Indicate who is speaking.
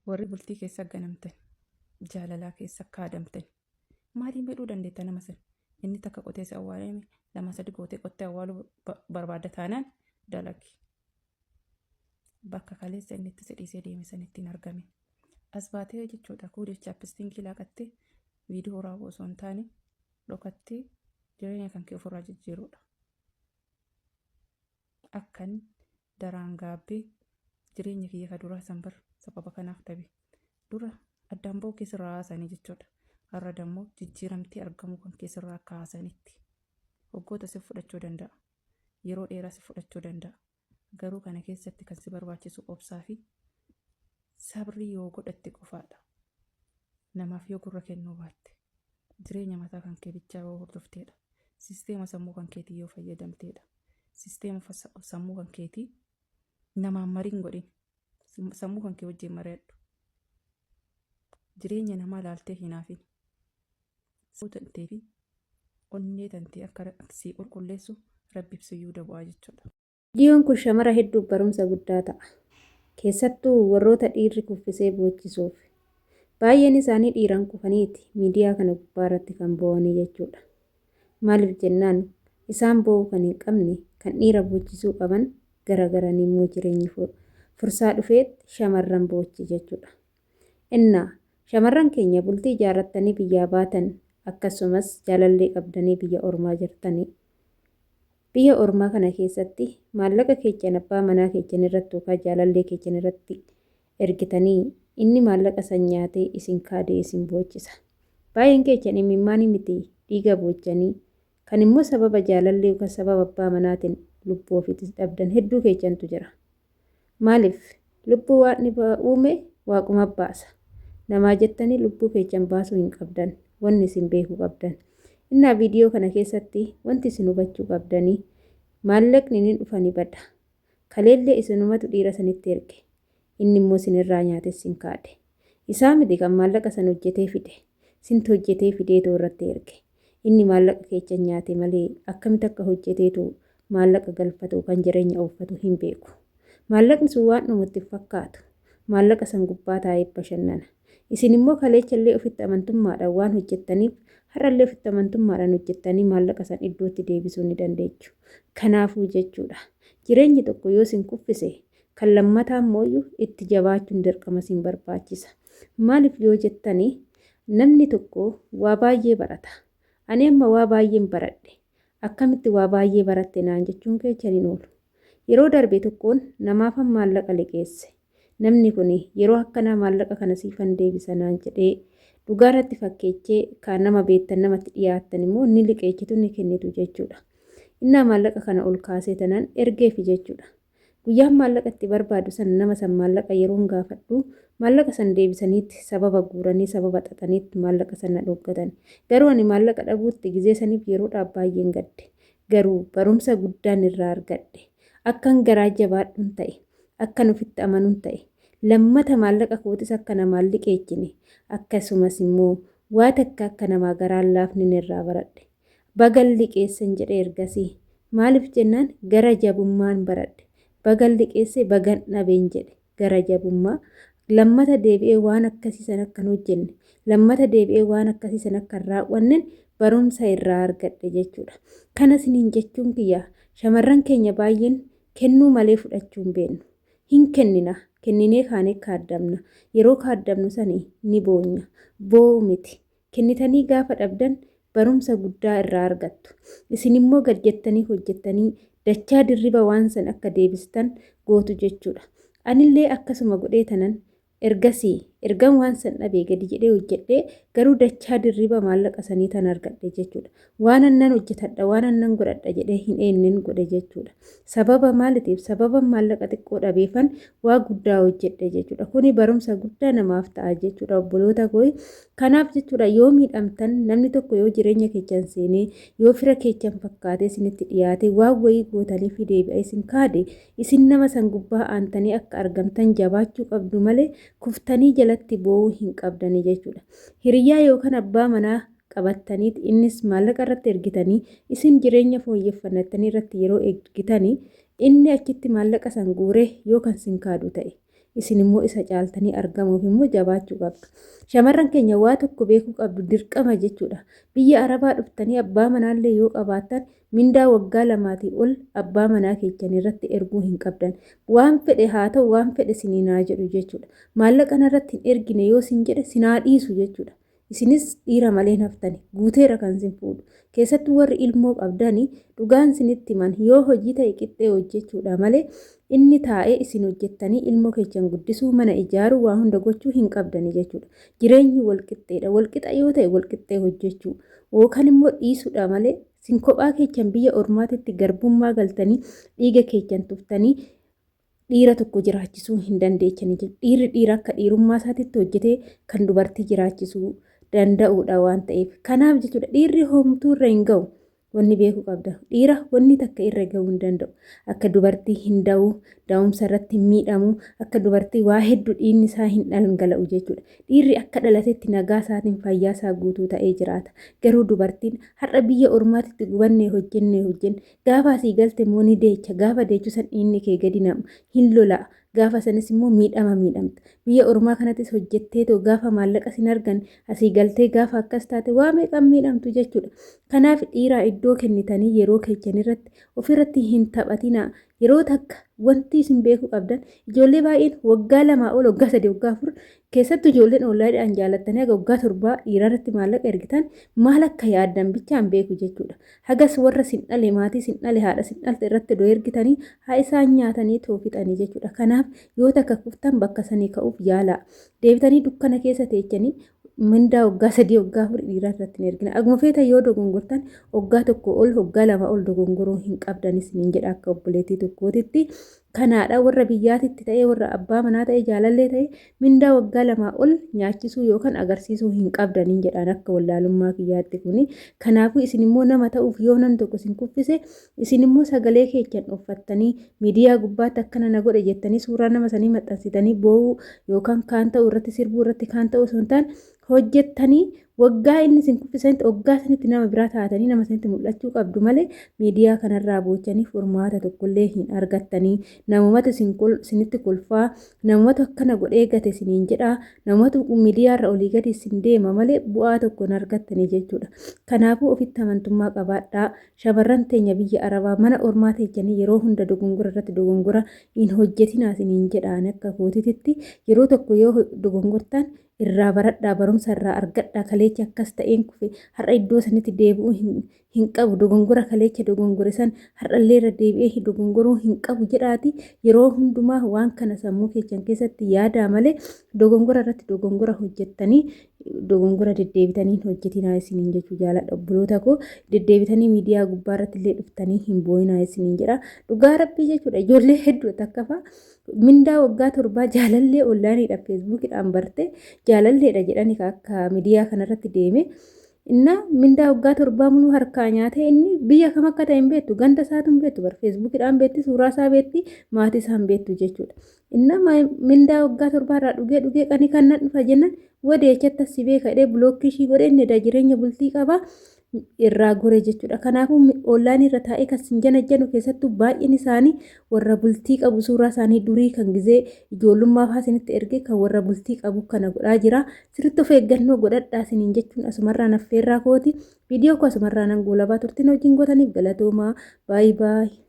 Speaker 1: Warri bultii keessa ganamtan, jaalalaa keessa kaadamtan, maaliin miidhuu dandeetta nama sana? Inni takka qotee si awwaalame, lama sadi gootee qottee awwaaluu barbaadda taanaan dalagi. Bakka kaleessa inni itti si dhiisee deeme sanitti hin argamin. As baatee jechuudha kuuliif chaappistiinkii laaqattee viidiyoo raawwuu osoo hin taane dhokattee jireenya kan kee ofirraa jijjiiruudha. Akkan daraan gaabbee jireenya kiyya ka duraa san bar sababa kanaaf dhabe. Dura addaan ba'uu keessirraa haasanii jechuudha. Har'a dammoo jijjiiramtee argamuu kan keessirraa akka haasanitti. Waggoota si fudhachuu danda'a. Yeroo dheeraa si fudhachuu danda'a. Garuu kana keessatti kan si barbaachisu obsaa fi sabrii yoo godhatte qofaadha. Namaaf yoo gurra kennuu baatte. Jireenya mataa kan kee bichaa yoo hordofteedha. Sisteema sammuu kan keetii yoo fayyadamteedha. Sisteema sammuu kan keetii namaan mariin godhin. Sammuu kan kee wajjin mari'adhu. Jireenya namaa laaltee hinaafin. Sammuu tantee fi onnee tantee akka sii qulqulleessu Rabbi ibsuyyuu dabu'aa jechuudha.
Speaker 2: Viidiyoon kun shamara hedduuf barumsa guddaa ta'a. Keessattuu warroota dhiirri kuffisee boochisuuf. Baay'een isaanii dhiiran kufaniiti miidiyaa kana gubbaa irratti kan boo'anii jechuudha. Maaliif jennaan isaan boo'uu kan hin qabne kan dhiira boochisuu qaban garagaranii immoo jireenyi fursaa dhufeet shamarran boochi jechuudha. Innaa shamarran keenya bultii ijaarrattanii biyyaa baatan akkasumas jaalallee qabdanii biyya ormaa jirtanii Biyya ormaa kana keessatti maallaqa keechan abbaa manaa keechan irratti yookaan jaalallee keechan irratti ergitanii inni maallaqa san nyaatee isin kaadee isin boochisa. Baay'een keechan imimmaanii miti dhiiga boochanii kan immoo sababa jaalallee yookaan sababa abbaa manaatiin lubbuu ofiitis dhabdan hedduu keechantu jira. Maaliif lubbuu waaqni uume waaquma baasa. Namaa jettanii lubbuu keechan baasuu hin qabdan. Wanni isin beekuu qabdan. Innaa viidiyoo kana keessatti wanti isin hubachuu qabdanii maallaqni ni dhufa ni bada. Kaleellee isinumatu dhiira sanitti erge. Inni immoo isinirraa nyaate isin kaade. Isaa miti kan maallaqa san hojjetee fide. Sintu hojjetee fideetoo irratti erge. Inni maallaqa keechan nyaate malee akkamitti akka hojjeteetu maallaqa galfatu kan jireenya ooffatu hin beeku. Maallaqni sun waan dhumu itti hin fakkaatu. Maallaqa san gubbaa taa'ee bashannana. Isin immoo kaleechallee ofitti amantummaadhaan waan hojjettaniif har'allee ofitti amantummaadhaan hojjettanii maallaqa san iddootti deebisuu ni dandeechu. Kanaafuu jechuudha. Jireenyi tokko yoo isin kuffise kan lammataa immooyyuu itti jabaachuun dirqama isin barbaachisa. Maaliif yoo jettani namni tokko waa baay'ee barata. Ani amma waa baay'een baradhe. Akkamitti waa baay'ee baratte naan jechuun keechan hin oolu. Yeroo darbe tokkoon namaafan maallaqa liqeesse. Namni kuni yeroo akkanaa maallaqa kana siifan deebisa naan jedhee dhugaa natti fakkeechee kaan nama beektan namatti dhiyaattan immoo ni liqeechitu ni kennitu jechuudha. Innaa maallaqa kana ol kaasee tanan ergeefi jechuudha. Guyyaan maallaqa itti barbaadu san nama san maallaqa yeroon gaafadhu maallaqa san deebisaniit sababa guuranii sababa xaxaniit maallaqa san na dhooggatan. Garuu ani maallaqa dhabuutti gizee saniif yeroodhaaf baay'een gadde. Garuu barumsa guddaan irraa argadhe. Akkan garaa jabaadhun ta'e. Akkan ofitti amanun ta'e. Lammata maallaqa kootis akka namaan liqeechine. Akkasumas immoo waa takka akka namaa garaan laafnen irraa baradhe. Bagan liqeessen jedhe ergasii. Maalif jennaan gara jabummaan baradhe. Bagan liqeesse bagan dhabeen jedhe. Gara jabummaa. Lammata deebi'ee waan akkasii san akka hin hojjenne, lammata deebi'ee waan akkasii san akka hin raawwannen barumsa irraa argadhe jechuudha. Kana isiniin jechuun kiyya shamarran keenya baay'een kennuu malee fudhachuu hin beeknu. Hin kennina, kenninee kaanee kaaddamna. Yeroo kaaddamnu sani ni boonya. Boo'u miti. Kennitanii gaafa dhabdan barumsa guddaa irraa argattu. Isin immoo gad jettanii hojjettanii dachaa dirriba waan san akka deebistan gootu jechuudha. Anillee akkasuma godhee tanan ergasii ergan waan san dhabee gadi jedhee hojjedhee garuu dachaa dirriba maallaqa sanii tan argadhe jechuudha. Waanan nan hojjetadha waanan nan godhadha jedhee hin eennen godhe jechuudha. Sababa maalitiif? Sababa maallaqa xiqqoo dhabeefan waa guddaa hojjedhe jechuudha. Kuni barumsa guddaa namaaf ta'a jechuudha obboloota koo. Kanaaf jechuudha yoo miidhamtan namni tokko yoo jireenya keechan seenee yoo fira keechan fakkaatee isinitti dhiyaate waan wayii gootanii fi deebi'a isin kaade isin nama san gubbaa aantanii akka argamtan jabaachuu qabdu malee kuftanii jalatti boo'uu hin qabdanii jechuudha. Hiriyyaa yookaan abbaa manaa qabattaniit innis maallaqa irratti ergitanii isin jireenya fooyyeffannattanii irratti yeroo ergitanii inni achitti maallaqa san guuree yoo kan sin kaadu ta'e. Isin immoo isa caaltanii argamuuf immoo jabaachuu qabdu. Shamarran keenya waa tokko beekuu qabdu dirqama jechuudha. Biyya Arabaa dhuftanii abbaa manaallee yoo qabaattan mindaa waggaa lamaatii ol abbaa manaa keessan irratti erguu hin qabdan. Waan fedhe haa ta'u, waan fedhe siniin haa jedhu jechuudha. Maallaqa narratti hin ergine yoo sin jedhe sinaa dhiisu jechuudha. Isinis dhiira malee hin haftani. Guuteera kan sin fuudhu. Keessattuu warri ilmoo qabdani dhugaan sinitti himan, yoo hojii ta'e qixxee hojjechuudha malee inni taa'ee isin hojjettanii ilmoo keessan guddisuu, mana ijaaruu, waa hunda gochuu hin qabdani jechuudha. Jireenyi wal qixxeedha. Wal qixa yoo ta'e wal qixxee hojjechuu yookaan immoo dhiisuudha malee sin kophaa keessan biyya ormaatitti garbummaa galtanii dhiiga keessan tuftanii dhiira tokko jiraachisuu hin dandeechanii jechuudha. Dhiirri dhiira akka dhiirummaa isaatitti hojjetee kan dubartii jiraachisuu danda'uudha waan ta'eef. Kanaaf jechuudha, dhiirri homtuu irra hin ga'u. Wanni beekuu qabda. Dhiira wanni takka irra ga'uu hin danda'u. Akka dubartii hin da'u, da'umsa irratti hin miidhamu, akka dubartii waa hedduu dhiigni isaa hin dhangala'u jechuudha. Dhiirri akka dhalatetti nagaa isaatiin fayyaa isaa guutuu ta'ee jiraata. Garuu dubartiin har'a biyya ormaatitti gubannee hojjennee hojjenne, gaafa asii galte immoo ni deecha. Gaafa deechu san dhiigni kee gadi nama hin lola'a. Gaafa sanis immoo miidhama miidhamta. Biyya ormaa kanattis hojjetteetoo gaafa maallaqa sin argan asii galtee gaafa akkas taate waa meeqan miidhamtu jechuudha. Kanaaf dhiiraa iddoo kennitanii yeroo keessan irratti ofirratti hin taphatinaa. Yeroo takka wanti isin beekuu qabdan, ijoollee baay'een waggaa 2 ol, waggaa 3, waggaa 4, keessattuu ijoolleen onlaayiniidhaan jaalattanii haga waggaa 7 dhiiraa irratti maallaqa ergitan maal akka yaaddan bichaan beeku jechuudha. Hagas warra sin dhale, maatii sin dhale, haadha sin dhalte irratti odoo ergitanii haa isaan nyaatanii too fixanii jechuudha. Kanaaf yoo takka kuftan bakka sanii ka'uuf yaalaa. Deebitanii dukkana keessa teechanii mindaa waggaa 3, waggaa 4 dhiiraa irratti hin ergina. Aguma feetan yoo dogongortan waggaa 1 ol, waggaa 2 ol dogongoruu hin qabdanis niin jedha akka obboleettii tokkootitti. Kanaadha, warra biyyaatitti ta'ee, warra abbaa manaa ta'ee, jaalallee ta'ee, mindaa waggaa 2 ol nyaachisuu yookaan agarsiisuu hin qabdaniin jedhaan akka wallaalummaa kiyyaatti kuni. Kanaafuu isin immoo nama ta'uuf yoo namni tokko isin kuffise, isin immoo sagalee keechan dhoffattanii miidiyaa gubbaatti akkana na godhe jettanii suuraa nama sanii maxxansitanii boo'uu yookaan kaan ta'uu irratti sirbuu irratti kaan ta'uu osoo hin taane, hojjettanii waggaa inni isin kuffisanitti waggaa sanitti nama biraa taatanii nama sanitti mul'achuu qabdu malee miidiyaa kanarraa boochanii furmaata tokkollee hin argattanii. Namumatu isinitti kolfaa, namumatu akkana godhee gate isiniin jedhaa, namumatu miidiyaarra olii gadi isin deema malee bu'aa tokko hin argattanii jechuudha. Kanaafuu ofitti amantummaa qabaadhaa. Shamarran teenya biyya Arabaa mana ormaa teechanii yeroo hunda dogongora irratti dogongora hin hojjetinaa isiniin jedhaan akka kootititti. Yeroo tokko yoo dogongortan irraa baradhaa, barumsa irraa argadhaa. Kaleecha akkas ta'een kufe, har'a iddoo sanitti deebi'uu hin qabu, dogongora kaleecha dogongore san har'allee irra deebi'ee dogongoruu hin qabu jedhaati yeroo hundumaa waan kana sammuu keessan keessatti yaadaa malee dogongora irratti dogongora hojjettanii dogongora deddeebitanii hin hojjetinaa isiniin jechuu jaaladha. Obboloota koo, deddeebitanii miidiyaa gubbaa irratti illee dhuftanii hin boo'inaa isiniin jedha. Dhugaa rabbii jechuudha, ijoollee hedduu takka fa'a mindaa waggaa 7 jaalallee onlaayiniidhaan feesbuukiidhaan barte, jaalalleedha jedhani akka miidiyaa kanarratti deeme. Inna mindaa waggaa 7 muluu harkaa nyaatee, inni biyya kam akka ta'e hin beektu, ganda isaatu hin beektu, bar feesbuukiidhaan beekti, suuraa isaa beekti, maatii isaa hin beektu jechuudha. Inna mindaa waggaa 7 irraa dhugee dhugee qanii kan nan dhufa jennaan wadeechatti si beeka jedhee bilookii ishii godhee, inni jireenya bultii qaba, irraa gore jechuudha. Kanaafuu onlaayinii irra taa'ee kan sin janajjanu keessattuu baay'een isaanii warra bultii qabu, suuraa isaanii durii kan gizee ijoollummaa fa'aa isinitti erge kan warra bultii qabu kana godhaa jira. Sirriitti of eeggannoo godhadhaa isiniin jechuun asumarraa affeerraa kooti. Viidiyoo koo asumarraa nan goolabaa. Turtiin wajjin gootaniif galatoomaa. Baay'ee baay'ee.